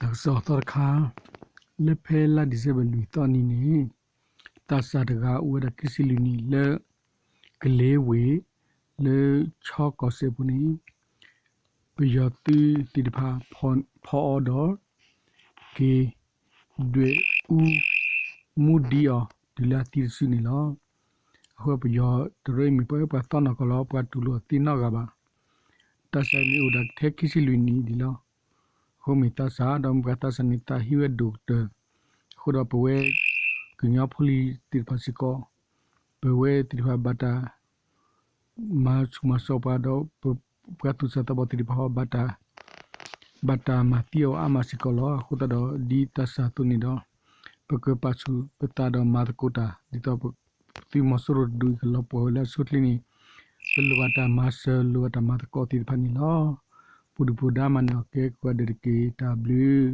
တၢ်ကစီၣ်အသီတခါ, လၢဖဲလါဒံၣ်စ့ဘၢၣ်လွံၢ်သီနံၤန့ၣ် သးစၢ်တဂၤအိၣ်ဝဲဒၣ်ခံဆံလွံၢ်နံၣ်လၢ ကလ့ဝ့ၢ် လၢခၠီကီၢ်စဲၣ်ပူၤန့ၣ် ပယီၤသုးသ့ၣ်တဖၣ်ဖီၣ်အီၤဒီး က့ၤဒွဲၣ်အူ မူဒံးအီၤ တုၤလၢအသံတစုန့ၣ်လီၤ. အဃိပယီၤတရၢအံၤမ့ၢ်ပှၤအၢပှၤသီနီၢ်ကီၢ်လီၤ. ပှၤတူၢ်လိာ်အီၤသ့နီတဂၤဘၣ်. သးစၢ်မ့ၢ်အိၣ်ဒၣ်ထဲခံဆံလွံၢ်နံၣ်ဒံးလီၤ. အဃိမ့ၢ်သးစၢ် ဒီးမ့ၢ်ပှၤသးစၢ်န့ၣ် သးဟံးဝဲဒိၣ်ကတၢၢ်. အဃိဒီးပဝဲ ကညီဖိလံၤသ့ၣ်တဖၣ်စ့ၢ်ကီး ပဝဲသ့ၣ်တဖၣ်ဘၣ်တၢ် မၤဆူၣ်မၤစိးပှၤဒီး ပှၤသူၣ်စၢ်သးဘီၣ်သ့ၣ်တဖၣ်အီၤ ဘၣ်တၢ်မၤသံအီၤအါမးစ့ၢ်ကီးလီၤ. အဃိသတးဒီးဒ်သးစၢ်အသိးန့ၣ်ဒီး ပကပာ်ဆူၣ်ပသးဒီးမၤသကိးတၢ် ဒ်သိးပသုးမီၤစိရိၤတဒူၣ်အံၤကလီၤပှီၢ်ဝဲလၢအဆိအချ့န့ၣ် ပလိၣ်ဘၣ်တၢ်မၤစၢၤ လိၣ်ဘၣ်တၢ်မၤသကိးသ့ၣ်တဖၣ်န့ၣ်လီၤ. ပူၤဒုၣ်ပူၤဒါမၤန့ၢ်အီၤကဲကိးဂၤဒဲးတက့ၢ်. တၢ်ဘျုး